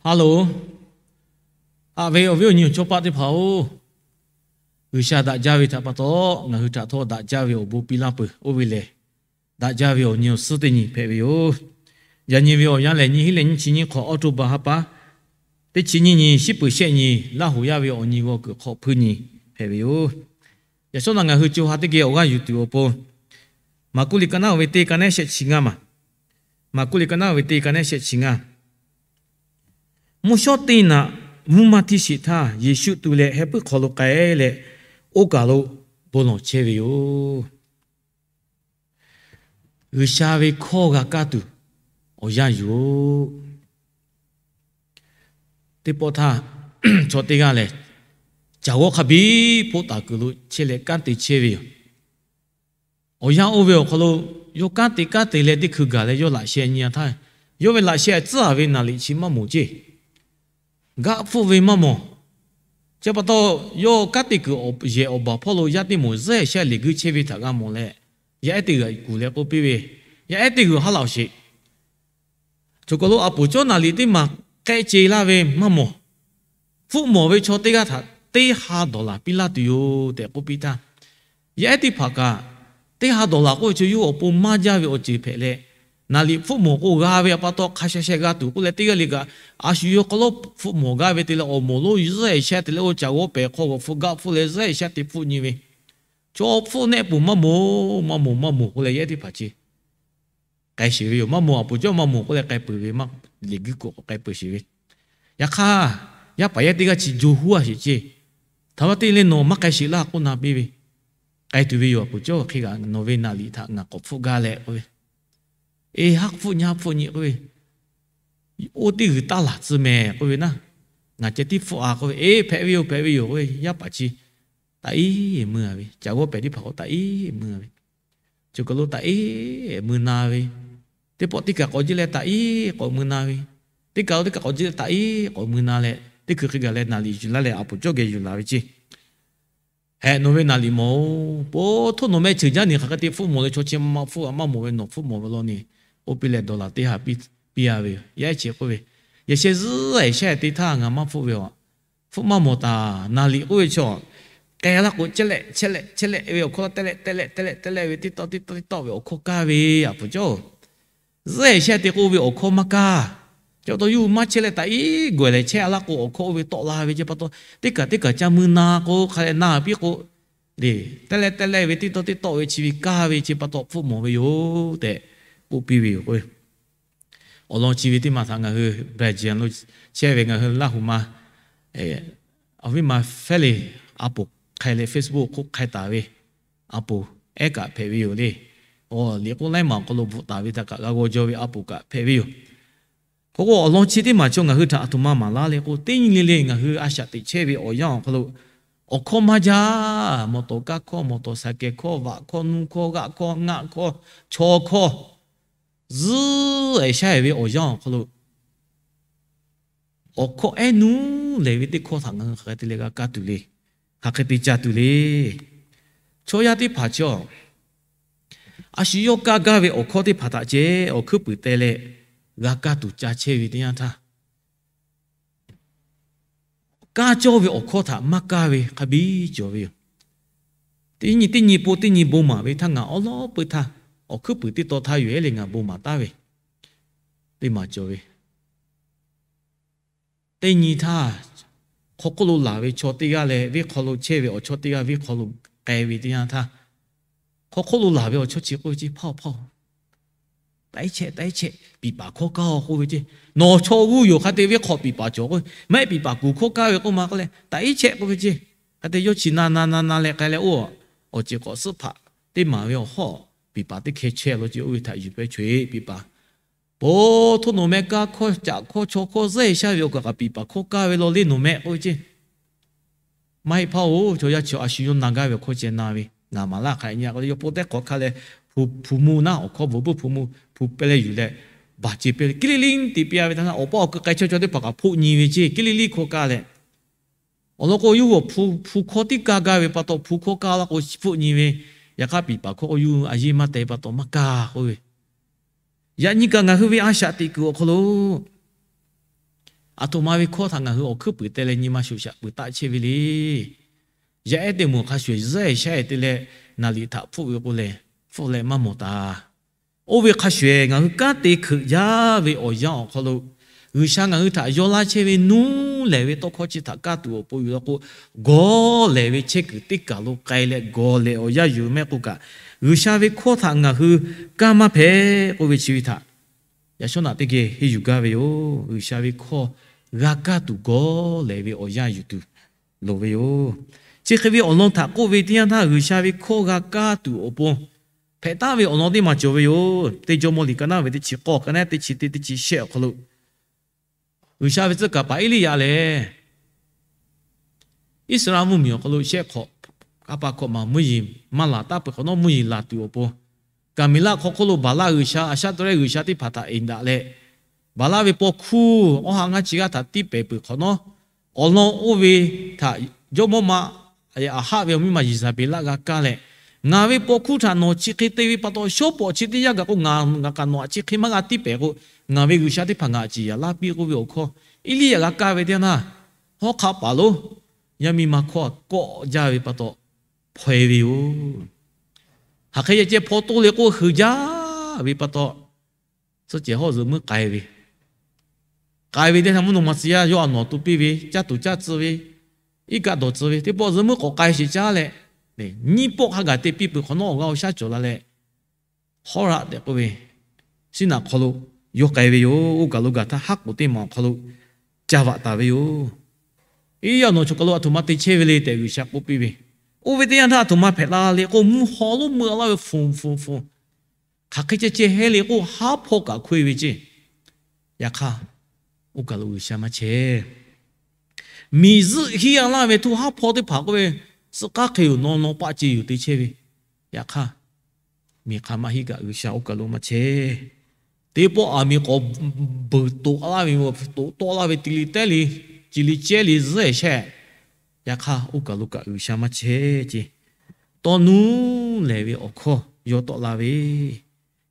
Hello, haꞈ ve awˬ viˉ awˬ nyi awˬ chawˇ paˆ teˇ hpaˍ-oˬ, G'uiˬsha daꞈ jaˇ ve htaꞈ pa taw, ngaˬ hui htaꞈ htawˇ daꞈ jaˇ ve awˬ bon piˇ laˇ peuˬ. Oˇ ve lehˬ, daꞈ jaˇ ve awˬ nyi awˬ suhˉ teˇ nyi hpehꞈ ve yoˬ. Yaꞈ nyi ve awˬ yanˇ lehˬ, nyiˇ hinˉ leh nyiˇ chi nyiˇ hk'awꞈ, October ha pa teˇ chi nyiˇ nyi, shiˉ peuˬ shehˆ nyi, Laˇ huˍ yaˇ ve awˬ nyi g'aw kuiˬ hk'awꞈ hpui nyi hpehꞈ ve yoˬ. Yaꞈ shawˉ naꞈ ngaˬ hui co ha teˇ geh awˬ g'aˇ yuˬ tuˬ awˬ pon, Maˍkuˆ liꞈ ka naˉ ve teˇ ka nehˉ shehˆ chi ngaˇ maˬ. Maˍkuˆ liꞈ ka naˉ ve teˇ ka nehˉ shehˆ chi ngaˇ. Mvuhˇ shawˉ teˇ naꞈ mvuhˇ maˇ htiˇ sheˍ htaˇ, Yeˍsuˆ tu leh heh puiˉ hk'aw lo k'ai leh, oˇ kaˬ lo bon lawˬ chehˇ ve yoˬ. G'uiˬsha ve hkawˇ g'a kaˇ tuˬ awˬ yanˇ yoˬ. Teˇ pawˆ htaˇ, chaw teˇ g'aˇ lehˬ, caˬ g'awˇ hk'a biˉ hpoˆ taˍ kuiˬ lo chehˇ leh kanˉ te chehˇ ve yoˬ. Awˬ yanˇ oˇ ve awˬ hk'aw lo yawˇ kanˉ te kanˉ te leh teˇ hkui gaˬ leh yawˇ laꞈ sheh nyi-a htaˇ, yawˇ ve laꞈ sheh tcuhˉ-a ve naˍ liꞈ chi maˇ mawˬ ceˇ. Gaˆ hpfuhˆ ve maˇ mawˬ. Chi pa taw, yawˇ kanˉ te kuiˬ yehˬ awˬ baˬ hpawˇ lo yaˇ teˇ moˍ zuhˆ shehˆ lehˬ guiˇ chehˇ ve htaꞈ g'a mawˬ leh, yaˇ ehˉ teˇ g'aˇ kuˬ leh k'oˆ piˇ ve, Yaˇ ehˉ teˇ g'aˇ ha laꞈ-oˬ sheˍ. Choˬ kaˬ lo a poˍ cawˇ naˍ liꞈ teˇ maˬ k'ehˆ ce laˇ ve maˇ mawˬ. Hpfuhˆ mawˬ ve chaw teˇ g'aˇ htaꞈ teˇ ha dawˬ laˬ piˇ laˇ tuˬ yoˬ tehꞈ k'oˆ piˇ htaˇ, yaˇ ehˉ teˇ hpaˍ kaꞈ, teˇ ha dawˬ laˬ k'oˆ ve chaw yawˇ awˬ pon maˇ jaˇ ve awˬ ceuˬ hpehꞈ leh, naˍ liꞈ hpfuhˆ mawˬ k'o g'a ve pa taw hk'a sha sheh g'a tuˬ k'oˆ leh, teˇ g'aˇ le kaꞈ, a shu yawˇ hk'aw lo hpfuhˆ mawˬ gaˇ ve te leh awˬ moˍ lonˉ zuhˆ shehˆ te leh oˇ caˬ g'awˇ pehˍ hk'aw g'awˬ hpfuhˆ gaˆ hpfuhˆ leh zuhˆ shehˆ te hpfuhˆ nyi ve, chaw hpfuhˆ nehˆ peuˬ maˇ mawˬ, maˇ mawˬ, maˇ mawˬ k'oˆ leh yaˇ ehˉ teˇ hpaˍ chi k'ai sheˍ ve yoˬ. Maˇ mawˬ, a poˍ cawˇ maˇ mawˬ k'oˆ leh k'ai peuˬ ve maˇ, lehˬ guiˇ k'o k'ai peuˬ sheˍ ve. Yaꞈ hk'aˇ, yaˇ paˍ yaˇ teˇ g'aˇ chi jo huˉ-a sheˍ ceˇ. Htaꞈ ma te leh nawˬ maˇ k'ai sheˍ laˇ k'oˆ na piˇ ve, k'ai tuˬ ve yoˬ. A poˍ cawˇ hk'e kaꞈ nawˬ ve naˍ liꞈ htaꞈ ngaˬ k'awꞈ hpfuhˆ gaˇ leh k'oˆ ve, e haˉ hpfuhˆ nyi haˉ hpfuhˆ nyi k'oˆ ve, oˇ teˇ g'uiˬ taˇ laˬ tcuh mehˍ k'oˆ ve naˉ, ngaˬ ceh tiˉ hpfuhˆ-a k'oˆ ve, e hpehꞈ ve yoˬ, hpehꞈ ve yoˬ k'oˆ ve, yaˇ paˍ chi taꞈ iˉ mui-a ve, caˬ g'awˇ pehˍ teˇ hpaˍ k'o taꞈ iˉ mui-a ve, choˬ kaˬ lo taꞈ iˉ mui na ve, teˇ pawˆ teˇ kaˬ k'awꞈ jiˇ leh taꞈ iˉ k'awꞈ mui na ve, teˇ kaˬ lo teˇ kaˬ k'awꞈ jiˇ leh taꞈ iˉ k'awꞈ mui na leh, teˇ hkui hk'e gaˬ leh naˍ liꞈ yuˬ laˇ leh a poˍ cawˇ geh yuˬ laˬ ve ceˇ. Hehꞈ, nawˬ ve naˍ liꞈ mawˬ-oˬ. Po htoˇ nawˬ meh ceuˬ jaˇ ni hk'aˬ hk'e te hpfuhˆ mawˬ leh chaw chi maˇ hpfuhˆ-a, maˇ mawˬ ve nawˬ hpfuhˆ mawˬ ve law ni, oˇ piˇ leh dawˬ laˬ teˇ ha piˇ, piˇ-a ve yoˬ. Yaˇ ehˉ chi k'oˆ ve, yehˬ sheh zuhˆ-e shehˆ te htaˇ ngaˬ maˇ hpfuhˆ ve aˬ. Hpfuhˆ maˇ mawˬ taˍ. Naˍ liꞈ k'oˆ ve chaw, k'ai laˇ k'o chehˇ lehˆ chehˇ lehˆ chehˇ lehˆ ve awˬ hkawˇ tawˆ leh tawˆ leh tawˆ leh tawˆ leh ve teˇ tawˆ teˇ tawˆ teˇ tawˆ ve awˬ hkawˇ kaˇ ve a poˍ cawˇ-oˬ. Zuhˆ-e shehˆ te k'oˆ ve awˬ hkawˇ maˇ kaˇ. Chi pa taw yawˇ hui maˇ chehˇ leh taꞈ iˉ gawˬ leh chehˇ-a laˇ k'o awˬ hkawˇ oˇ ve tawˆ la ve. Chi pa taw teˇ kaˬ teˇ kaˬ ca mui na k'o hk'a leh na piˇ k'o, le, tawˆ leh tawˆ leh ve teˇ tawˆ teˇ tawˆ ve chi ve kaˇ ve. Chi pa taw hpfuhˆ mawˬ ve yoˬ tehꞈ k'oˆ piˇ ve yoˬ k'o, awˬ lawn chi ve teˇ maˬ htaꞈ ngaˬ hui Belgium lo chehˇ ve ngaˬ hui Laˇ huˍ ma, awˬ viˉ ma Felic a poˍ hk'ai leh Facebook hk'oˆ hk'ai taˍ ve a poˍ ehˉ kaꞈ hpehꞈ ve yoˬ le. Awˬ liꞈ k'oˆ laiˉ maˬ awˬ hk'aw lo bvuhꞈ taˍ ve htaꞈ kaꞈ g'a g'aw jaw ve a poˍ kaꞈ hpehꞈ ve yoˬ. Hk'e k'o awˬ lawn chi teˇ maˬ chaw ngaˬ hui htaꞈ a htoꞈ ma maˍ laˇ le k'o, teˇ nyi le le ngaˬ hui a shaꞈ teꞈ chehˇ ve awˬ yanˇ awˬ hk'aw lo awˬ hkawˇ maˇ jaˇ. Mawˬ tawˍ kaˇ hkawˇ, mawˬ tawˍ saˍ kehˬ hkawˇ, vaꞈ hkawˇ, nuˇ hkawˇ, g'aˆ hkawˇ, ngaˆ hkawˇ, chaw hkawˇ, zuhˆ-e shaˉ-e ve awˬ yanˇ awˬ hk'aw lo awˬ hkawˇ ehˉ nuˉ lehˬ ve teˇ hkawˇ htaꞈ ngaˬ hui hk'aˬ hk'e te leh g'a kaˇ tuˬ le. Hk'aˬ hk'e te ca tuˬ le. Chaw yaˇ teˇ hpaˍ chaw, a shu yawˇ kaˇ gaˇ ve awˬ hkawˇ teˇ hpaˍ htaꞈ ceh awˬ hkuiˉ puiˍ teh leh g'a kaˇ tuˬ ca chehˇ ve teˇ yanˇ htaˇ, kaˇ cawˇ ve awˬ hkawˇ htaꞈ maˇ kaˇ ve hk'a biˇ cawˬ ve yoˬ. Teˇ nyi teˇ nyi po teˇ nyi bon maˍ ve htaˇ ngaˬ awˉ lawˉ peuˇ htaˇ, awˬ hkuiˉ puiˍ teˇ taw htaˇ yoˬ ehˉ leh ngaˬ bon maˍ taˍ ve teˇ maˬ cawˬ ve. Teˇ nyi htaˇ, hk'aw hk'oˆ lo laˬ ve chaw teˇ g'aˇ leh venˇ hk'aw lo chehˇ ve awˬ chawˇ teˇ g'aˇ venˇ hk'aw lo k'ai ve teˇ yanˇ htaˇ, hk'aw hk'oˆ lo laˬ ve awˬ chawˇ chi k'oˆ ve ceˇ, Hpaˇ-oˬ, hpaˇ-oˬ, taꞈ iˉ chehˆ, taꞈ iˉ chehˆ, piˍ paˍ hkawˇ kaˇ-oˬ k'oˆ ve ceˇ. Nawˬ chaw g'uˇ yoˬ hk'a te venˇ hk'aw piˍ paˍ cawˬ k'oˆ ve, maˇ heˆ, piˍ paˍ kuˬ hkawˇ kaˇ ve k'oˆ ma k'oˆ leh taꞈ iˉ chehˆ k'oˆ ve ceˇ. Hk'a te yawˇ chi na na na na na leh k'ai leh oˇ, awˬ ceˬ k'awꞈ suhˉ hpaꞈ teˇ maˍ ve awˬ hawˉ, piˍ paˍ teˇ hkeh chehˇ lo ceˇ. Oˇ ve htaꞈ yuˬ pehˇ chaweh piˍ paˍ, po htoˇ nawˬ meh kaˇ hkawˇ caꞈ hkawˇ chaw hkawˇ zuhˆ-e shaˉ ve awˬ kaꞈ kaꞈ piˍ paˍ hkawˇ kaˇ ve law le nawˬ meh k'oˆ ve ceˇ. Maˇ heˆ, Hpaˇ-oˬ, chaw yaˇ chi a shu yawˇ na gaˇ ve awˬ hkawˇ ceh na ve, ngaˬ maˍ laˇ hk'a nyi a k'o le, yawˇ pawˇ tehˉ hk'awꞈ hk'a leh hpu hpu mvuh naˉ, awˬ hkawˇ bvuhꞈ bvuhˆ hpu mvuh hpu pehˇ leh yuˬ leh, baˬ ce pehˇ leh kiˇ liˇ liˇ te piˇ-a ve htaˇ, awˬ pa awˬ keu k'ai chaweh chaw teˇ hpaˍ kaꞈ hpoˆ nyi ve ceˇ, kiˇ liˇ liˇ hkawˇ kaˇ leh. Awˬ lawn k'o, yawˇ hui awˬ hpu hkawˇ tiˉ kaˇ gaˇ ve pa taw, hpu hkawˇ kaˇ laˇ k'o hpoˆ nyi ve, yaꞈ hk'aˇ piˍ paˍ hkawˇ k'o yawˇ hui a yeˇ maˇ te pa taw maˇ kaˇ k'oˆ ve. Yaꞈ nyi kaꞈ ngaˬ hui ve a shaꞈ teꞈ kuiˬ awˬ hk'aw lo aˬ htoꞈ ma ve hkawˇ htaꞈ ngaˬ hui awˬ hkuiˉ puiˍ te leh nyi ma shoꞈ shaꞈ peuˬ taˆ chehˇ ve le. Yaˇ ehˉ teˇ moˍ hk'a shuˍ shuˍ, zuhˇ eˬ shaˉ eˬ te leh naˍ liꞈ htaꞈ hpfuhˆ ve k'o lehˬ, hpfuhˆ leh maˇ mawˬ taˍ. Oˇ ve hk'a shuˍ shuˍ ngaˬ hui kanˉ te hkeuꞈ jaˇ ve awˬ yanˇ awˬ hk'aw lo, G'uiˬsha ngaˬ hui htaꞈ yaw laˇ chehˇ ve nuˇ lehˬ ve tawˇ hkawˇ chi htaꞈ kaˇ tuˬ awˬ pon yuˬ law k'o, gawˬ lehˬ ve chehˇ kuiˬ teˇ kaˬ lo k'ai leh gawˬ lehˬ awˬ yanˇ yuˬ mehˆ k'oˆ kaꞈ, G'uiˬsha ve hkawˇ htaꞈ ngaˬ hui kanˇ maˇ hpehꞈ k'oˆ ve chi ve htaꞈ yaꞈ shawˉ naꞈ teˇ geh henˇ yuˬ gaˇ ve yoˬ. G'uiˬsha ve hkawˇ g'a kaˇ tuˬ gawˬ lehˬ ve awˬ yanˇ yuˬ tuˬ loˍ ve yoˬ. Chi hk'e ve awˬ lawn htaꞈ k'oˆ ve teˇ yanˇ htaˇ, G'uiˬsha ve hkawˇ g'a kaˇ tuˬ awˬ pon hpehꞈ taˉ ve awˬ lawn teˇ maˬ cawˬ ve yoˬ. Teˇ Jawˇmawˇ liꞈ ka naˉ ve teˇ chi k'awˇ, ka naˉ teˇ chi teˇ, teˇ chi shehˆ awˬ hk'aw lo, G'uiˬsha ve tcuh kaˍ paˍ Eˇliˇyaꞈ lehˬ, Iˉsaˍreˍlaˆ mvuhˇmiˬ awˬ hk'aw lo shehˆ hk'awꞈ, a pa hkawꞈ maˬ mvuhˇ yeˬ maˇ laˬ taˉ peuˬ hk'awꞈ nawˉ, mvuhˇ yeˬ laˬ tuˬ awˬ pon, Kaˍmeˍlaˆ hk'aw hk'oˆ lo Baˍlaˆ g'uiˬsha, Aˍshaˉtawehˇ g'uiˬsha teˇ hpaˍ htaꞈ eˍ daꞈ leh, Baˍlaˆ ve paw hkuˇ awˇ ha ngaˇ chi g'aˇ htaꞈ tiˇ pehˍ peuˬ hk'awꞈ nawˉ, awˬ lawn oˇ ve htaꞈ jawˇmawˇ ma Aˍhaˆ ve awˬ miˇ ma Yeˍzaˍbeˍlaˆ g'a kaˇ leh, Ngaˬ ve paw hkuˇ htaꞈ nawˬ chi hk'e te ve pa taw, shawˉ pawˍ chi teˇ yanˇ gaˬ k'o, ngaˬ, ngaˬ kaꞈ nawˬ htaꞈ chi hk'e maˇ g'a tiˇ pehˍ k'o, ngaˬ ve g'uiˬsha teˇ hpaˍ ngaˬ htaꞈ ciˍ yaˍ laˇ piˇ k'oˆ ve awˬ hkawˇ Eˇliˇyaꞈ g'a kaˇ ve teˇ yanˇ htaˇ, hawˉ hk'aˆ paˍ lonˉ yaˇ miˇ ma hkawˇ kawˆ jaˇ ve pa taw hpaw e ve yoˬ. Hk'aˬ hk'e ceh ceh hpaw toˆ le k'oˆ, heuˬ jaˇ ve pa taw, suhˆ cehˬ hawˉ zuhꞈ muiˉ k'ai ve, k'ai ve teˇ yanˇ htaˇ mvuhˇ naw ma tcuh yaˇ yawˇ a nawˬ to piˇ ve, caˇ tuˬ caˇ tcuh ve, iˉ kaˆ dawˬ tcuh ve, teˇ pawˆ zuhꞈ muiˉ k'awꞈ k'ai sheˍ caˉ leh, nyiˇ pawˆ hk'a gaˬ te piˇ peuˬ hk'awꞈ nawˉ, awˬ g'aˇ awˬ shaˉ cawˬ la leh, Hawˉraˆ tehꞈ k'oˆ ve Siˉnaꞈ hk'aw lo yawˇ k'ai ve yoˬ. Oˇ kaˬ lo gaˬ htaˇ haˉ k'oˍ teˇ maˬ awˬ hk'aw lo ca vaꞈ taˍ ve yoˬ. Eˇliˇyaꞈ nawˬ chaw kaˬ lo aˬ htoꞈ ma te chehˇ ve le tehꞈ G'uiˬsha k'oˆ piˇ ve, oˇ ve teˇ yanˇ htaˇ aˬ htoꞈ ma hpehꞈ la le k'o, mvuhˇ haw lonˉ meuˆ laˇ ve fonˬ fonˬ fonˬ, hk'aˬ hk'e ceh ceh heh le k'o, haˉ hpawˇ kaꞈ hkoˇ e ve ceˇ. Yaꞈ hk'aˇ, oˇ kaˬ lo G'uiˬsha maˇ chehˇ. Miˬ zuhˆ hiˉ a laˇ ve htoˇ haˉ hpawˇ teˇ hpaˍ k'oˆ ve, suh k'aˉ hk'e yoˬ, naw naw paˆ ce yoˬ te chehˇ ve. Yaꞈ hk'aˇ, miˬ hk'aˬ maˇ hiˉ kaꞈ G'uiˬsha oˇ kaˬ lo maˇ chehˇ. Teˇ pawˆ aˬ miˍ k'awꞈ beuˬ toꞈ laˇ ve, toꞈ tawˆ laˇ ve, ti li tehˉ le, ci li cehˉ le zuhˆ ehˍ shehˆ. Yaꞈ hk'aˇ, oˇ kaˬ lo kaꞈ G'uiˬsha maˇ chehˇ ce. Tawˇ nuˇ lehˬ ve awˬ hkawˇ yawˇ tawˆ la ve,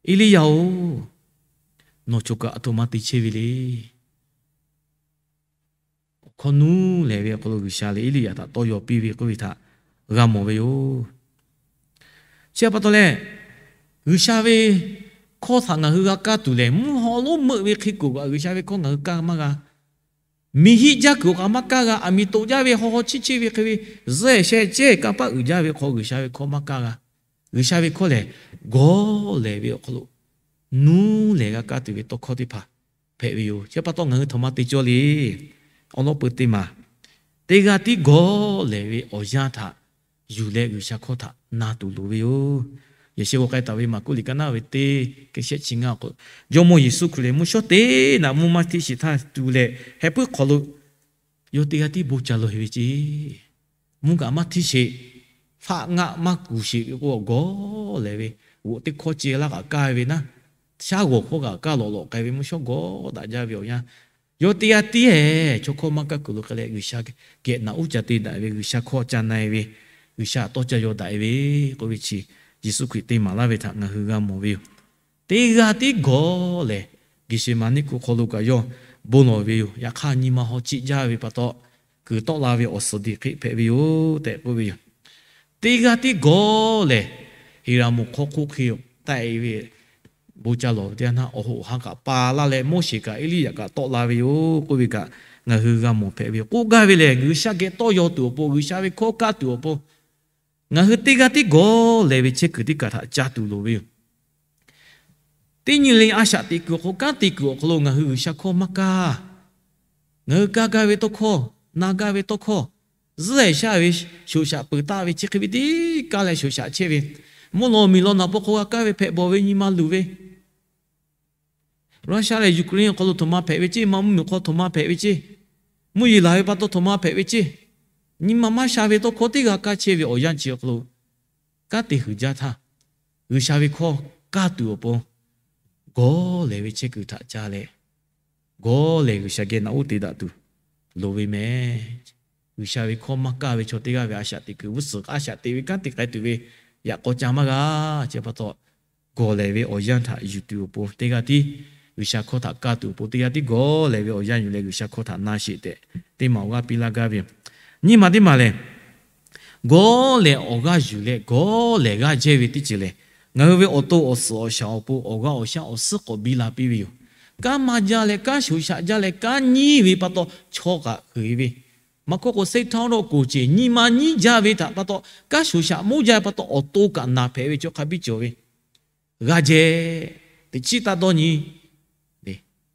Eˇliˇyaꞈ-oˬ, nawˬ chaw kaꞈ aˬ htoꞈ ma te chehˇ ve le. Awˬ hkawˇ nuˇ lehˬ ve awˬ hk'aw lo G'uiˬsha lehˬ Eˇliˇyaꞈ htaꞈ tawˇ yaw piˇ ve k'oˆ ve htaꞈ g'a mawˬ ve yoˬ. Chi pa taw leh, G'uiˬsha ve hkawˇ htaꞈ ngaˬ hui g'a kaˇ tuˬ lehˬ, mvuhˇ haw lonˉ meuˆ ve hk'e kuˬ kaꞈ G'uiˬsha ve hkawˇ ngaˬ hui kaˇ maˇ g'a. Miˬ hiˆ jaˇ kuiˬ awˬ kaꞈ maˇ kaˇ g'a. Aˬ miˍ toꞈ jaˇ ve haw haw chiˇ chiˇ ve hk'e ve zuhˆ ehˍ shehˆ cehˇ kanˇ paˆ uiˍ jaˇ ve hk'aw G'uiˬsha ve hkawˇ maˇ kaˇ g'a. G'uiˬsha ve hkawˇ lehˬ, gawˬ lehˬ ve awˬ hk'aw lo nuˇ lehˬ g'a kaˇ tuˬ ve tawˇ hkawˇ teˇ hpaˍ hpehꞈ ve yoˬ. Chi pa taw ngaˬ hui aˬ htoꞈ ma te cawˇ le. Awˬ lawn peu teˇ maˬ, teˇ g'aˇ tiˉ gawˬ lehˬ ve awˬ yanˇ htaꞈ yuˬ leh G'uiˬsha hkawˇ htaꞈ na tuˬ loˍ ve yoˬ. Yaꞈ sheh g'aw k'ai taˍ ve Maˍkuˆ liꞈ ka naˉ ve teˇ, ke shehˆ chi ngaˇ awˬ hk'aw lo, Jawˇmawˇ Yeˍsuˆ Hkriꞈ lehˬ mvuhˇ shawˉ teˇ naꞈ mvuhˇ maˇ hteˇ sheˍ htaˇ tu leh, heh puiˉ hk'aw lo yawˇ teˇ g'aˇ tiˉ bon ca lawˬ e ve ceˇ. Mvuhˇ kaꞈ maˇ hteˇ sheˍ, faˆ ngaˆ maˇ kuˬ sheˍ ve k'o, gawˬ lehˬ ve, g'oꞈ teˇ hkawˇ ceh laˇ kaꞈ kaˇ ve naˉ, shaˉ g'awˬ hkawˇ kaꞈ kaˇ lawꞈ lawꞈ k'ai ve mvuhˇ shawˉ gawˬ daꞈ jaˇ ve awˬ yanˇ, yawˇ teˇ g'aˇ tiˉ ehˍ chaw hkawˇ maˇ kaˇ kuiˬ lo k'ai leh G'uiˬsha geh naꞈ uˉ ca te daꞈ ve, G'uiˬsha hkawˇ ca na e ve, G'uiˬsha tawˇ ca yaw daꞈ e ve k'oˆ ve chi Yeˍsuˆ Hkriꞈ te maˍ laˇ ve htaꞈ ngaˬ hui g'a mawˬ ve yoˬ. Teˇ g'aˇ tiˉ gawˬ lehˬ, Geˍseˍmaˍniˆ hk'aw lo kaꞈ yawˇ bon lawˬ ve yoˬ. Yaꞈ hk'aˇ nyi ma haw chiˆ jaˇ ve pa taw, kuiˬ tawˆ la ve awˬ suhˍ diˬ hk'e hpehꞈ ve yoˬ tehꞈ k'oˆ ve yoˬ. Teˇ g'aˇ tiˉ gawˬ lehˬ, Heˍraˍmonˍ hk'aw hk'oˆ hk'e taˆ e ve bon ca lawˬ ve teˇ yanˇ htaˇ, awˬ hoꞈ awˬ ha kaꞈ pa laˇ leh Moˉseˍ kaꞈ Eˇliˇyaꞈ kaꞈ tawˆ la ve yoˬ k'oˆ ve kaꞈ ngaˬ hui g'a mawˬ hpehꞈ ve yoˬ. K'oˆ gaˇ ve lehˬ, G'uiˬsha geh tawˇ yaw tuˬ awˬ pon, G'uiˬsha ve hkawˇ kaˇ tuˬ awˬ pon, ngaˬ hui teˇ g'aˇ tiˉ gawˬ lehˬ ve chehˇ kuiˬ teˇ kaˬ htaꞈ ca tuˬ loˍ ve yoˬ. Teˇ nyi le a shaꞈ teꞈ kuiˬ awˬ hk'aw, kanˉ te kuiˬ awˬ hk'aw lo ngaˬ hui G'uiˬsha hkawˇ maˇ kaˇ. Ngaˬ hui kaˇ gaˇ ve tawˇ hkawˇ, na gaˇ ve tawˇ hkawˇ, zuhˆ ehˍ shaˉ ve shoꞈ shaꞈ peuˬ taˆ ve chi hk'e ve tiˉ kaˇ leh shoꞈ shaꞈ chehˇ ve, mvuhˇ lawˬ miˬ lawˬ naˬ paw hk'aw g'a kaˇ ve hpehꞈ bawˬ ve nyi ma luˬ ve, Russia leh Ukraine awˬ hk'aw lo htoꞈ ma hpehꞈ ve ceˇ, Manˇ mvuhˇmiˬ hk'aw htoꞈ ma hpehꞈ ve ceˇ, mvuhˇ yeˬ laˬ ve pa taw htoꞈ ma hpehꞈ ve ceˇ, nyi ma maˇ sha ve tawˇ hkawˇ teˇ g'aˇ kaˇ chehˇ ve awˬ yanˇ chi awˬ hk'aw lo, kanˉ te huiˍ jaˇ htaˇ, G'uiˬsha ve hkawˇ kaˇ tuˬ awˬ pon gawˬ lehˬ ve chehˇ kuiˬ htaꞈ ca leh, gawˬ lehˬ G'uiˬsha geh naꞈ uˉ te daꞈ tuˬ loˍ ve mehˍ. G'uiˬsha ve hkawˇ maˇ kaˇ ve chaw teˇ g'aˇ ve a shaꞈ teꞈ kuiˬ, g'uˇ suhˍ a shaꞈ teꞈ ve kanˉ te k'ai tuˬ ve yaꞈ k'aw ca maˇ g'a. Chi pa taw, gawˬ lehˬ ve awˬ yanˇ htaꞈ yuˬ tuˬ awˬ pon teˇ g'aˇ tiˉ G'uiˬsha hkawˇ htaꞈ kaˇ tuˬ awˬ pon teˇ g'aˇ tiˉ gawˇ lehˬ ve awˬ yanˇ yuˬ leh G'uiˬsha hkawˇ htaꞈ na sheˍ tehꞈ teˇ maˬ awˬ g'aˇ piˇ laˇ gaˇ ve yoˬ. Nyiˇ maˬ teˇ maˬ lehˬ, gawˇ lehˬ awˬ g'aˇ yuˬ leh gawˇ lehˬ g'aˇ jehˇ ve teˇ ceuˬ lehˬ, ngaˬ hui ve awˬ to awˬ suhˍ awˬ shaˍ awˬ pon awˬ g'aˇ awˬ shaˉ awˬ suhˉ k'awꞈ biˇ la piˇ ve yoˬ. Kanˉ maˇ jaˇ leh kanˉ shoˍ shaꞈ jaˇ leh kanˉ nyiˇ ve pa taw chaw kaꞈ huiˍ ve, maˇ hkawˇ k'o စိတ်ဓာတ် awˬ koˍ ceˬ nyi ma nyiˇ jaˇ ve htaꞈ pa taw, kanˉ shoˍ shaꞈ moˇ jaˇ ve pa taw awˬ to kaꞈ naˬ hpehꞈ ve chaw hk'a biˇ cawˬ ve, g'aˇ jehˇ, teꞈ chiˉ taˇ dawˇ nyi,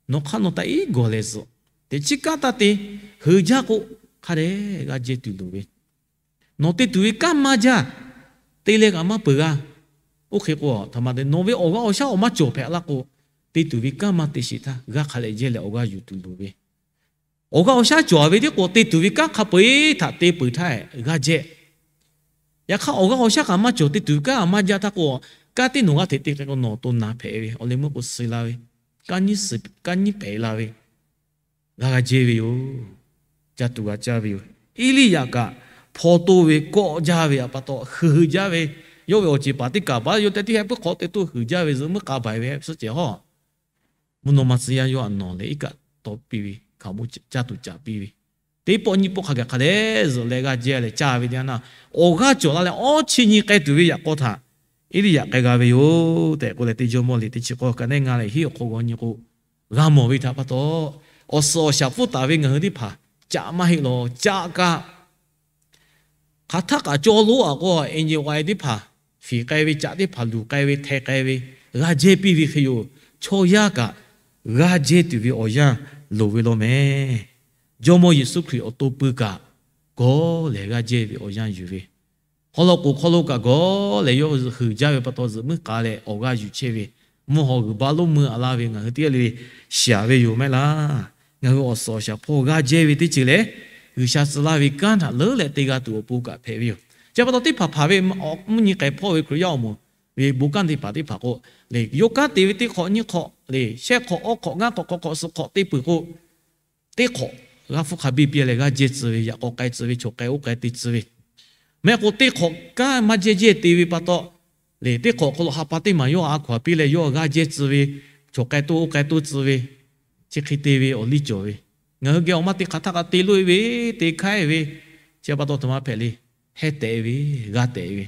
nawˬ hk'aˇ nawˬ taꞈ iˉ gawˬ lehˬ zuhꞈ, teꞈ chiˉ kanˉ taˇ te, heuˬ jaˇ k'o, hk'a dehꞈ g'aˇ jehˇ tuˬ loˍ ve, nawˬ te tuˬ ve kanˉ maˇ jaˇ, te leh kaꞈ maˇ peuˬ g'a. Oˇ hk'e k'o, a htoꞈ ma te nawˬ ve awˬ g'aˇ awˬ shaˉ awˬ maˇ cawˬ hpehꞈ laˇ k'o, te tuˬ ve kanˉ maˇ te sheˍ htaˇ g'aˇ hk'a lehꞈ jehˇ leh awˬ g'aˇ yuˬ tuˬ loˍ ve, awˬ g'aˇ awˬ shaˉ cawˬ ve teˇ k'o te tuˬ ve kanˉ hk'a peu-eˬ htaꞈ te peuˬ htaˇ g'aˇ jehˇ. Yaꞈ hk'aˇ awˬ g'aˇ awˬ shaˉ kaꞈ maˇ cawˬ, te tuˬ ve kanˉ maˇ jaˇ htaˇ k'o, kanˉ teˇ nawˬ g'aˇ hteꞈ te k'o nawˬ awˬ to naˬ hpehꞈ ve, awˬ leh meuˇ k'o suh la ve, kanˉ nyiˇ pehˍ la ve, g'a g'a jehˇ ve yoˬ. Caˇ tuˬ g'a caˇ ve yoˬ. Eˇliˇyaꞈ kaꞈ hpaw toˇ ve kawˆ jaˇ ve pa taw, heuˬ jaˇ ve, yawˇ ve awˬ ceˬ paˍ teˇ kaˬ baˬ yawˇ te teˇ heh puiˉ hk'awꞈ te toˇ heuˬ jaˇ ve zuhꞈ meuˇ k'a baˬ ve hpehꞈ suhˉ cehˬ hawˉ, mvuhˇ naw ma tcuh yaˇ yawˇ htaꞈ nawˬ leh iˉ kaˆ taw piˇ ve hkaoˍmonˇ caˇ tuˬ caˍ piˇ ve, teˇ pawˆ nyiˇ pawˆ hk'a gaˬ hk'a dehꞈ zuhꞈ leh g'a jehˇ leh caˇ ve teˇ yanˇ, awˬ g'aˇ cawˬ la leh awˇ chi nyi k'ai tuˬ ve yaꞈ k'aw htaꞈ Eˇliˇyaꞈ k'ai g'a ve yoˬ tehꞈ k'oˆ leh, Teˇ Jawˇmawˇ liꞈ teˇ chi k'awˇ ka neˉ ngaˇ leh hiˉ awˬ hk'aw g'aw nyi k'o, g'a mawˬ ve htaꞈ pa taw, awˬ suhˍ awˬ shaˍ pfuhˇ taˍ ve ngaˬ hui teˇ hpaˍ caꞈ maˇ heˆ lawˬ. Caꞈ kaꞈ hk'aˬ htaˆ kaꞈ caw loˉ a k'o, eˍ nyi wa e teˇ hpaˍ, fiˍ k'ai ve caꞈ teˇ hpaˍ luˬ k'ai ve hteh k'ai ve, g'a jehˇ piˇ ve hk'e yoˬ. Chaw yaˇ kaꞈ g'a jehˇ tuˬ ve awˬ yanˇ loˍ ve law mehˍ. Jawˇmawˇ Yeˍsuˆ Hkriꞈ awˬ to pui kaꞈ, gawˇ lehˬ g'a jehˇ ve awˬ yanˇ yuˬ ve, haw law k'oˍ hk'aw lo kaꞈ gawˇ lehˬ yawˇ heuˬ jaˇ ve pa taw zuhꞈ meuˇ k'a leh awˬ g'aˇ yuˬ chehˇ ve, mvuhˇ haw g'uiˬ baˆ lonˉ mui a laˇ ve ngaˬ hui teˇ g'aˇ le le shiˍ ve yoˬ maˇ heˆ laˇ. Ngaˬ hui awˬ suhˍ awˬ shaˍ hpawˇ g'a jehˇ ve teˇ ceuˬ lehˬ, G'uiˬsha tcuh laˇ ve kanˉ htaꞈ leuˉ leh te g'a tuˬ awˬ pon kaꞈ hpehꞈ ve yoˬ. Chi pa taw teˇ hpaˍ hpaˍ ve mvuhˇ nyi k'ai hpawˇ ve Hkriꞈ yaˇ awˬ moˍ ve bon kanˉ teˇ hpaˍ teˇ hpaˍ k'o, le yoˇ kanˉ te ve teˇ hk'awꞈ nyiˇ hk'awꞈ le shehˆ hk'awꞈ awˇ hk'awꞈ ngaˇ hk'awꞈ hk'awꞈ hk'awꞈ suhˍ hk'awꞈ te peuˬ k'o, teˇ hk'awꞈ g'a hpfuhˇ hk'a biˇ piˇ leh g'aˇ jehˇ tcuh ve, yaꞈ k'aw k'ai tcuh ve, chaw k'ai oˇ k'ai te tcuh ve, mehˆ k'o teˇ hk'awꞈ kanˉ maˇ jehˇ jehˇ te ve pa taw, le teˇ hk'awꞈ hk'aw lo ha pa teˇ maˬ yawˇ a hkaw a piˇ leh yawˇ g'aˇ jehˇ tcuh ve, chaw k'ai toˇ oˇ k'ai toˇ tcuh ve, chi hk'e te ve awˬ liˇ cawˬ ve, ngaˬ hui geh awˬ maˇ te hk'aˬ htaˇ kaꞈ te loꞈ e ve, te hk'aiˉ ve, chi pa taw htoꞈ ma hpehꞈ le, heh tehꞈ ve, g'aˇ tehꞈ ve,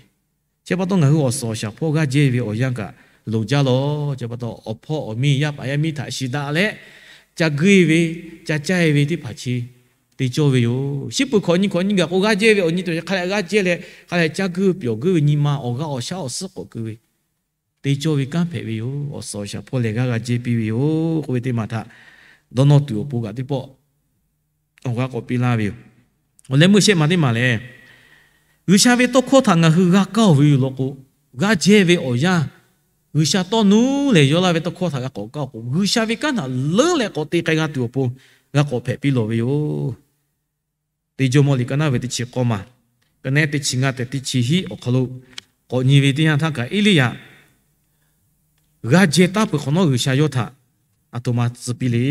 chi pa taw ngaˬ hui awˬ suhˍ awˬ shaˍ hpawˇ g'aˇ jehˇ ve awˬ yanˇ kaꞈ loˍ jaˇ lawˬ. Chi pa taw awˬ hpawˇ awˬ miˇ yaˇ paˍ yaˇ miˇ htaꞈ shiˍ daꞈ leh ca guˇ e ve, ca caˇ e ve teˇ hpaˍ chi te cawˇ ve yoˬ. Shiˉ peuˬ hkawꞈ nyi hkawꞈ nyi gaˬ k'o g'aˇ jehˇ ve awˬ nyi te hk'a leh g'aˇ jehˇ leh hk'a leh ca guˇ pyaw guˇ ve nyi ma awˬ g'aˇ awˬ shaˉ awˬ suhˉ k'awꞈ keu ve, te cawˇ ve kanˉ hpehꞈ ve yoˬ. Awˬ suhˍ awˬ shaˍ hpawˇ lehˬ g'aˇ g'a jehˇ piˇ ve yoˬ k'oˆ ve teˇ maˬ htaꞈ dawˇ nawˇ tuˬ awˬ pon kaꞈ teˇ pawˆ awˬ g'aˇ k'awꞈ piˇ laˇ ve yoˬ. Awˬ leh meuˇ shehˆ maˬ teˇ maˬ lehˬ, G'uiˬsha ve tawˇ hkawˇ htaꞈ ngaˬ hui g'a kaˇ oˬ ve yoˬ law k'o, g'aˇ jehˇ ve awˬ yanˇ, G'uiˬsha tawˇ nuˇ lehˬ yaw laˇ ve tawˇ hkawˇ htaꞈ g'a k'awꞈ kaˇ k'o, G'uiˬsha ve kanˉ htaꞈ leuˉ leh k'awꞈ te k'ai g'a tuˬ awˬ pon g'a k'awꞈ hpehꞈ piˇ lawˬ ve yoˬ. Teˇ Jawˇmawˇ liꞈ ka naˉ ve teˇ chi k'awˇ maˬ, ka neˉ teˇ chi ngaˇ tehꞈ teˇ chi hiˉ awˬ hk'aw lo k'awꞈ nyi ve teˇ yanˇ htaˇ kaꞈ Eˇliˇyaꞈ g'aˇ jehˇ taˉ peuˬ hk'awꞈ nawˉ G'uiˬsha yawˇ htaꞈ aˬ htoꞈ ma tcuh piˇ le.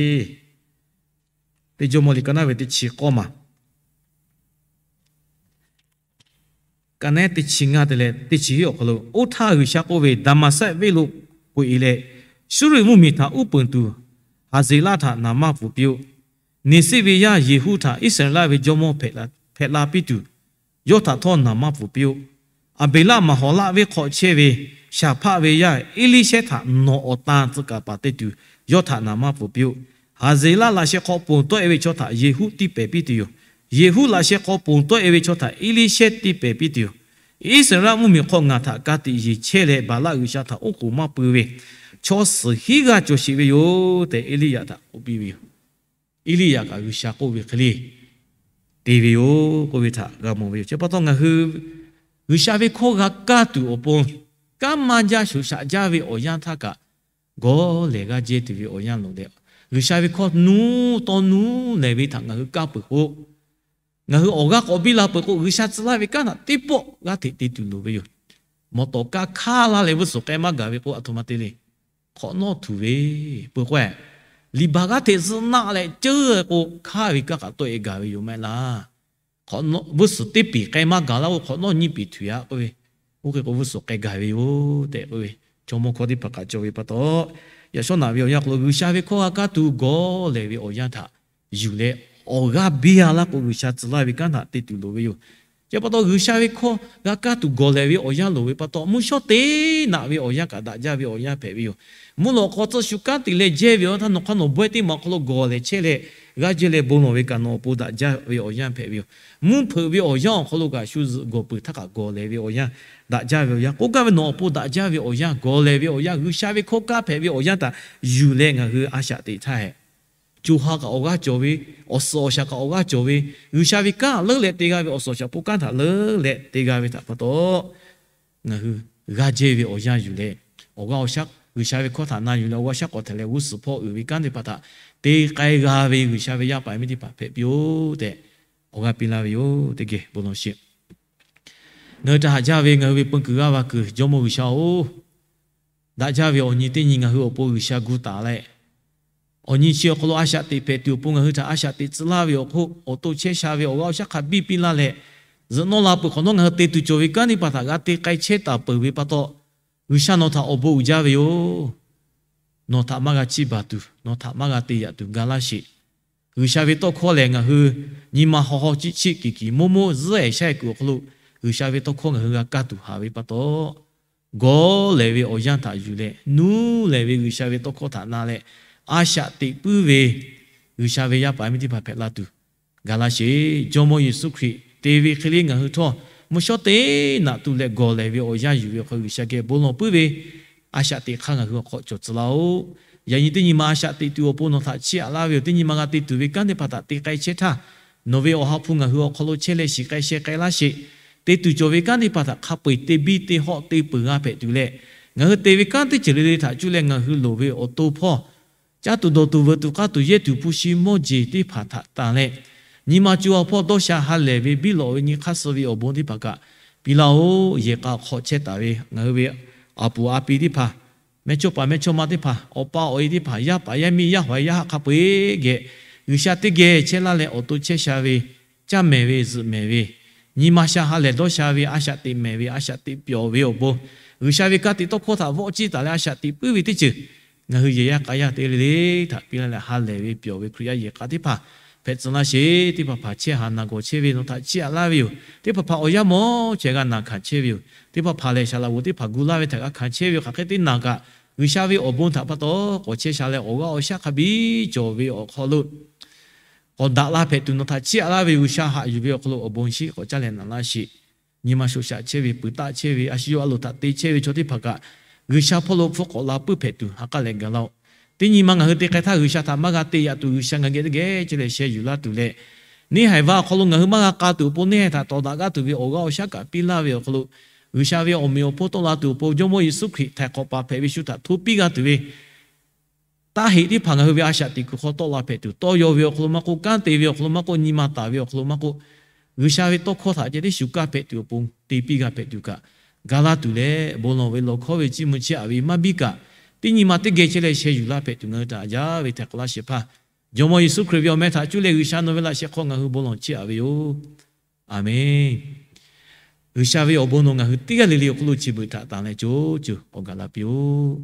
Teˇ Jawˇmawˇ liꞈ ka naˉ ve teˇ chi k'awˇ maˬ, ka neˉ teˇ chi ngaˇ te leh teˇ chi hiˉ awˬ hk'aw lo, Oˇ htaˇ G'uiˬsha k'oˆ ve, Daˍmaˍsehˆ venˇ lo k'oꞈ e leh, Suˇriˆ mvuhˇmiˬ htaꞈ uˉ peunˍ tuˬ Haˍzeˍlaˆ htaꞈ naˍ manˇ pfuhˍ piˇ-oˆ. Neˍsiˆ ve yaˇ Yeˍhuˆ htaꞈ Iˉsaˍreˍlaˆ ve jawˇmawˇ hpehꞈ la piˇ tuˬ, yawˇ htaꞈ htawˇ naˍ manˇ pfuhˍ piˇ-oˆ. Aˍbeˍlaˆ maˍ hawˍlaˆ venˇ hk'aw chehˇ ve shaˍ hpaˆ ve yaˇ Eˇliˇshehˇ htaꞈ nawˬ awˬ tan tcuh kaˍ paˍ te tuˬ, yawˇ htaꞈ naˍ manˇ pfuhˍ piˇ-oˆ. Haˍzeˍlaˆ laꞈ sheh hk'aw ponˬ tawˆ e ve chaw htaꞈ Yeˍhuˆ tiˇ pehˍ piˇ tuˬ yoˬ. Yeˍhuˆ laꞈ sheh hk'aw ponˬ tawˆ e ve chaw htaꞈ Eˇliˇshehˇ tiˇ pehˍ piˇ tuˬ yoˬ. Iˉsaˍreˍlaˆ mvuhˇmiˬ hk'aw ngaˬ htaꞈ ka tiꞈ yeˬ chehˇ leh, Baˍlaˆ g'uiˬsha htaꞈ oˉ k'oˍ maˇ pui ve chaw suhˍ hiˉ g'aˇ cawˬ sheˍ ve yoˬ tehꞈ, Eˇliˇyaꞈ htaꞈ k'oˆ piˇ ve yoˬ. Eˇliˇyaꞈ kaꞈ G'uiˬsha k'oˆ ve hk'e le te ve yoˬ k'oˆ ve htaꞈ g'a mawˬ ve yoˬ. Chi pa taw ngaˬ hui G'uiˬsha ve hkawˇ g'a kaˇ tuˬ awˬ pon, kanˉ maˇ jaˇ shoꞈ shaꞈ jaˇ ve awˬ yanˇ htaˇ kaꞈ, gawˇ lehˬ g'aˇ jehˇ tuˬ ve awˬ yanˇ loˍ leh, G'uiˬsha ve hkawˇ nuˇ taw nuˇ lehˬ ve htaꞈ ngaˬ hui kaˇ peuˬ k'o, ngaˬ hui awˬ g'aˇ k'awꞈ biˇ la peuˬ k'o, G'uiˬsha tcuh laˇ ve kanˉ htaꞈ teˇ pawˆ g'aˇ hteꞈ te tuˬ loˍ ve yoˬ. Mawˬ tawˍ kaˇ hkaˇ laˇ leh vuiˇ suhˍ k'ai maˇ gaˬ ve k'o, aˬ htoꞈ ma te le. Hk'awꞈ nawˉ htuˬ ve peuˬ k'o, liꞈ baˬ g'aˇ hteꞈ zuhˆ naˆ leh ceuˇ k'o, hkaˇ ve kanˉ kaꞈ tawˆ e gaˬ ve yoˬ mehˆ laˇ. Vuiˇ suhˍ teˇ peˍ k'ai maˇ gaˬ laˇ k'o, hk'awꞈ nawˉ nyiˇ peˍ htuˬ yaꞈ k'oˆ ve, oˇ hk'e k'o vuiˇ suhˍ k'ai gaˬ ve yoˬ tehꞈ k'oˆ ve, chaw mawˇ hkawˇ teˇ hpaˍ kaꞈ cawˬ ve pa taw, yaꞈ shawˉ naꞈ ve awˬ yanˇ hk'aw lo G'uiˬsha ve hkawˇ g'a kaˇ tuˬ gawˬ lehˬ ve awˬ yanˇ htaꞈ yuˬ leh, awˬ g'aˇ biˇ a laˇ k'o G'uiˬsha tcuh laˇ ve kanˉ htaꞈ te tuˬ loˍ ve yoˬ. Chi pa taw G'uiˬsha ve hkawˇ g'a kaˇ tuˬ gawˬ lehˬ ve awˬ yanˇ loˍ ve pa taw, mvuhˇ shawˉ teˇ naꞈ ve awˬ yanˇ kaꞈ daꞈ jaˇ ve awˬ yanˇ hpehꞈ ve yoˬ. Mvuhˇ lawꞈ k'aw tcuhˇ shu kanˉ te leh jehˇ ve awˬ yanˇ htaˇ nawˬ hk'aˇ nawˬ bawehˇ teˇ maˬ awˬ hk'aw lo gawˬ lehˬ chehˇ leh g'aˇ jehˇ leh bon lawˬ ve kaꞈ nawˬ awˬ pon daꞈ jaˇ ve awˬ yanˇ hpehꞈ ve yoˬ. Mvuhˇ hpeuꞈ ve awˬ yanˇ awˬ hk'aw lo kaꞈ shu zuhꞈ gawˬ peuˬ htaˇ kaꞈ gawˬ lehˬ ve awˬ yanˇ daꞈ jaˇ ve awˬ yanˇ, k'oˆ gaˇ ve nawˬ awˬ pon daꞈ jaˇ ve awˬ yanˇ, gawˬ lehˬ ve awˬ yanˇ, G'uiˬsha ve hkawˇ kanˉ hpehꞈ ve awˬ yanˇ htaꞈ yuˬ leh ngaˬ hui a shaꞈ teꞈ htaˇ hehꞈ, co ha kaꞈ awˬ g'aˇ cawˬ ve, awˬ suhˍ awˬ shaˍ kaꞈ awˬ g'aˇ cawˬ ve, G'uiˬsha ve kanˉ leuˉ leh te g'a ve, awˬ suhˍ awˬ shaˍ hpu kanˉ htaꞈ leuˉ leh te g'a ve htaꞈ pa taw, ngaˬ hui g'aˇ jehˇ ve awˬ yanˇ yuˬ leh, awˬ g'aˇ awˬ shaˉ G'uiˬsha ve hkawˇ htaꞈ na yuˬ leh awˬ g'aˇ awˬ shaˉ k'awꞈ hteꞈ leh g'uˇ suhˍ hpawˇ uiˍ ve kanˉ teˇ hpaˍ htaꞈ te k'ai g'a ve G'uiˬsha ve yaˇ paˍ miˇ teˇ hpaˍ hpehꞈ piˇ-oˆ tehꞈ awˬ g'aˇ piˇ laˇ ve yoˬ. Teˇ geh bon lawˬ sheˍ. Ngaˬ hui htaꞈ haꞈ jaˇ ve ngaˬ hui ve peu kuiˬ g'aˇ va kuiˬ Jawˇmawˇ G'uiˬsha-oˬ, daꞈ jaˇ ve awˬ nyi teˇ nyi ngaˬ hui awˬ pon G'uiˬsha gu taˍ leh, awˬ nyi chi awˬ hk'aw lo a shaꞈ teꞈ hpehꞈ tuˬ awˬ pon ngaˬ hui htaꞈ a shaꞈ teꞈ tcuh laˇ ve awˬ hk'oˆ awˬ to chehˇ sha ve awˬ g'aˇ awˬ shaˉ hk'a biˇ piˇ laˇ leh, zuhꞈ nawˇ la peuˬ hk'awꞈ nawˉ ngaˬ hui te tuˬ cawˬ ve kanˉ teˇ hpaˍ htaꞈ g'a te k'ai chehˇ taˍ peuˬ ve pa taw, G'uiˬsha nawˬ htaꞈ awˬ bon uiˍ jaˇ ve yoˬ. Nawˬ htaꞈ maˇ g'a chiˇ baˬ tuˬ, nawˬ htaꞈ maˇ g'a te yaꞈ tuˬ ga laˇ sheˍ. G'uiˬsha ve tawˇ hkawˇ lehˬ ngaˬ hui nyi ma haw haw chiˆ chiˆ kiˬ kiˬ moˇ moˇ zuhˉ ehˍ shaˉ ehˍ kuiˬ awˬ hk'aw lo G'uiˬsha ve tawˇ hkawˇ ngaˬ hui g'a kaˇ tuˬ haꞈ ve pa taw, gawˬ lehˬ ve awˬ yanˇ htaꞈ yuˬ leh nuˇ lehˬ ve G'uiˬsha ve tawˇ hkawˇ htaꞈ na leh a shaꞈ teꞈ puiˉ ve G'uiˬsha ve yaˇ paˍ miˇ teˇ hpaˍ hpehꞈ la tuˬ ga laˇ sheˍ. Jawˇmawˇ Yeˍsuˆ Hkriꞈ te ve hk'e le ngaˬ hui htawˇ mvuhˇ shawˉ teˇ naꞈ tuˬ leh gawˬ lehˬ ve awˬ yanˇ yuˬ ve awˬ hk'aw lo G'uiˬsha geh bon lawˬ puiˉ ve a shaꞈ teꞈ hk'aˇ ngaˬ hui awˬ hk'aw cawˬ tcuh laˇ-oˆ. Yaꞈ nyi teˇ nyi ma a shaꞈ teꞈ tuˬ awˬ pon nawˬ htaꞈ chiˇ aꞈ laˇ ve yoˬ. Teˇ nyi ma g'a te tuˬ ve kanˉ teˇ hpaˍ htaꞈ te k'ai chehˇ htaˇ, nawˬ ve Awˬ ha hpu ngaˬ hui awˬ hk'aw lo chehˇ leh shiˍ k'ai sheh k'ai laˇ sheˍ. Te tuˬ cawˬ ve kanˉ teˇ hpaˍ htaꞈ hk'a peu-eˬ te biˇ te hawˆ te peuˬ g'a hpehꞈ tuˬ leh, ngaˬ hui te ve kanˉ teˇ ceuˬ le le htaꞈ cuˇ leh ngaˬ hui loˍ ve awˬ to hpawˇ caˇ tuˬ dawˬ tuˬ veuꞈ tuˬ k'aˇ tuˬ yehˇ tuˬ hpu shi mawˇ jeˬ teˇ hpaˍ htaꞈ tanˬ leh, nyi ma co ha hpawˇ dawˇ sha ha lehˬ ve biˇ lawꞈ ve nyi hk'aˇ suh ve awˬ bon teˇ hpaˍ kaꞈ piˇ laˇ-oˆ. Yehˬ k'a hk'aw chehˇ taˍ ve ngaˬ hui ve a puˍ a pi teˇ hpaˍ, mehˇchawˇ paˍ mehˇchawˇma teˇ hpaˍ, awˬ pa awˬ e teˇ hpaˍ, yaˇ paˍ yaˇ miˇ yaˇ hawˍ yaˇ haˆ hk'a peu-eˬ geh G'uiˬsha teˇ geh chehˇ laˇ leh awˬ to chehˇ sha ve, caˇ mehˍ ve zuhꞈ mehˍ ve, nyi ma sha ha lehˬ dawˇ sha ve, a shaꞈ teꞈ mehˍ ve, a shaꞈ teꞈ pyawˬ ve awˬ bon, G'uiˬsha ve ka tiꞈ tawˇ hkawˇ htaꞈ vawˆ ciˇ taˍ leh a shaꞈ teꞈ puiˉ ve teˇ ceuˬ ngaˬ hui yehˬ yaˇ k'a yaˇ teˇ g'aˇ le le htaꞈ piˇ laˇ leh ha lehˬ ve pyawˬ ve Hkriꞈ yaˇ yehˬ k'a teˇ hpaˍ hpehꞈ tcuh laˇ sheˍ. Teˇ hpaˍ hpaˍ chehˇ haˍ naˬ gawˬ chehˇ ve nawˬ htaꞈ chiˇ aꞈ laˇ ve yoˬ. Teˇ hpaˍ hpaˍ awˬ yanˇ mawˇ chehˇ g'a naˬ hkanˍ chehˇ ve yoˬ. Teˇ hpaˍ hpaˍ lehˬ shaˍ laꞈ g'oˍ teˇ hpaˍ gu laˇ ve htaꞈ g'a hkanˍ chehˇ ve yoˬ. Hk'aˬ hk'e te naˬ kaꞈ G'uiˬsha ve awˬ bon htaꞈ pa taw k'awꞈ chehˇ sha leh awˬ g'aˇ awˬ shaˉ hk'a biˇ cawˬ ve awˬ hk'aw lo k'awꞈ daꞈ la hpehꞈ tuˬ nawˬ htaꞈ chiˇ aꞈ laˇ ve G'uiˬsha haꞈ yuˬ ve awˬ hk'aw lo awˬ bon shiˉ k'awꞈ caˇ leh naꞈ laˇ sheˍ. Nyi ma shoꞈ shaꞈ chehˇ ve, peuˬ taˆ chehˇ ve, a shu yawˇ a loˍ htaꞈ te chehˇ ve chaw teˇ hpaˍ kaꞈ G'uiˬsha hpawˇ lo hpfuhˇ k'awꞈ la puiˉ hpehꞈ tuˬ ha k'aˉ leh gaˬ laˇ-oˆ. Teˇ nyi ma ngaˬ hui te k'ai htaˇ G'uiˬsha htaꞈ maˇ g'a te yaꞈ tuˬ G'uiˬsha ngaˬ geh teˇ geh chehˇ leh sheh yuˬ laˇ tuˬ leh, neˇ haiˬ va awˬ hk'aw lo ngaˬ hui maˇ g'a k'a tuˬ awˬ pon neˇ haiˬ htaꞈ tawˍ daꞈ g'aˇ tuˬ ve awˬ g'aˇ awˬ shaˉ kaꞈ piˇ laˇ ve awˬ hk'aw lo G'uiˬsha ve awˬ meꞈ awˬ hponˇ tawˆ la tuˬ awˬ pon Jawˇmawˇ Yeˍsuˆ Hkriꞈ htaiˍ hk'awꞈ paˍ hpehꞈ ve shu htaꞈ hto piˇ g'a tuˬ ve taˇ heꞈ teˇ hpaˍ ngaˬ hui ve a shaꞈ teꞈ kuiˬ hk'aw tawˆ la hpehꞈ tuˬ, tawˇ yaw ve awˬ hk'aw lo maˇ k'oˆ, kanˉ te ve awˬ hk'aw lo maˇ k'oˆ, nyi ma taˍ ve awˬ hk'aw lo maˇ k'oˆ, G'uiˬsha ve tawˇ hkawˇ htaꞈ ceh teˇ shu kaˇ hpehꞈ tuˬ awˬ pon te piˇ g'a hpehꞈ tuˬ kaꞈ, ga laˇ tuˬ leh bon lawˬ ve lawˬ hkawˇ ve chiˇ mvuh chiˇ aꞈ ve maˇ biˇ kaꞈ, teˇ nyi ma teˇ geh chehˇ leh sheh yuˬ laˇ hpehꞈ tuˬ ngaˬ hui htaꞈ jaˇ ve htaiˍ hk'awꞈ laˇ shehˍ hpaˇ Jawˇmawˇ Yeˍsuˆ Hkriꞈ ve awˬ meh htaꞈ cuˇ leh G'uiˬsha nawˬ ve laꞈ sheh hk'aw ngaˬ hui bon lawˬ chiˇ aꞈ ve yoˬ. Aˬmenˍ. G'uiˬsha ve awˬ bon nawˬ ngaˬ hui teˇ g'aˇ le le awˬ hk'aw lo chi beuꞈ htaꞈ tanˬ leh co co k'awꞈ gaˬ la piˇ-oˆ.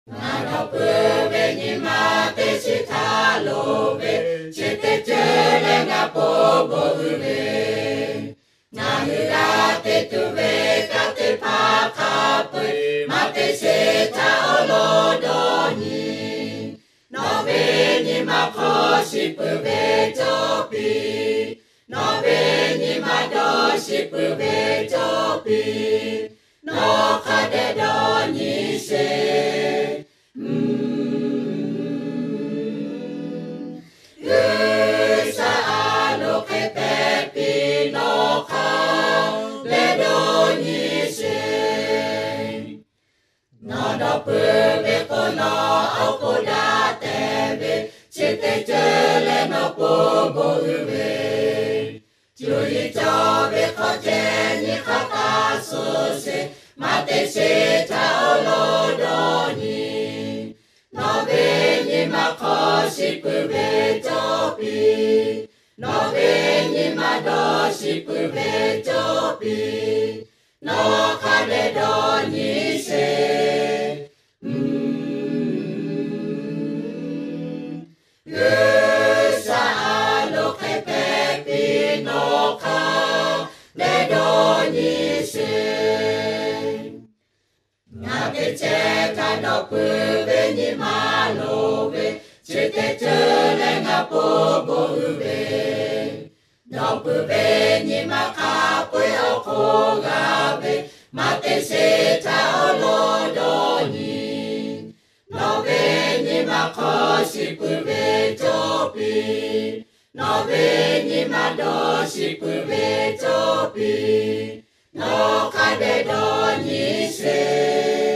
Ngaˬ dawˇ peuˬ ve nyi ma teˇ chi htaˇ lo ve, chi teˇ ceuˬ leh ngaˬ po bon uiˍ ve, ngaˬ hui g'a te tuˬ ve kanˉ teˇ hpaˍ hk'a peu-eˬ maˇ te sheˍ htaˇ awˬ lawn dawˇ nyi. Nawˬ ve nyi ma hk'aw shiˍ peuˬ ve cawˇ piˇ. Nawˬ ve nyi ma dawˇ shiˍ peuˬ ve cawˇ piˇ. Nawˬ hk'a dehꞈ dawˇ nyi sheˍ. G'uiˬsha a loˍ hk'e hpehꞈ piˇ, nawˬ hk'a dehꞈ dawˇ nyi sheˍ. Nawˬ dawˇ peuˬ ve k'o, nawˬ awˬ hk'oˆ daꞈ tehˬ ve, chi teˇ ceuˬ leh nawˬ po bon uiˍ ve, cuˇ yiˍ cawˬ ve hk'aw ceh nyi hk'a taˇ suh sheˍ, maˇ te sheˍ htaˇ awˬ lawn dawˇ nyi. Nawˬ ve nyi ma hk'aw shiˍ peuˬ ve cawˇ piˇ. Nawˬ ve nyi ma dawˇ shiˍ peuˬ ve cawˇ piˇ. Nawˬ hk'a dehꞈ dawˇ nyi sheˍ. Ngaˬ teˇ cehˇ htaꞈ dawˇ peuˬ ve nyi ma loˍ ve, chi teˇ ceuˬ leh ngaˬ po bon uiˍ ve, dawˇ peuˬ ve nyi ma hk'a peu-eˬ awˬ hk'oˆ g'a ve, maˇ te sheˍ htaˇ awˬ lawn dawˇ nyi. Nawˬ ve nyi ma hk'aw shiˍ peuˬ ve cawˇ piˇ. Nawˬ ve nyi ma dawˇ shiˍ peuˬ ve cawˇ piˇ. Nawˬ hk'a dehꞈ dawˇ nyi sheˍ.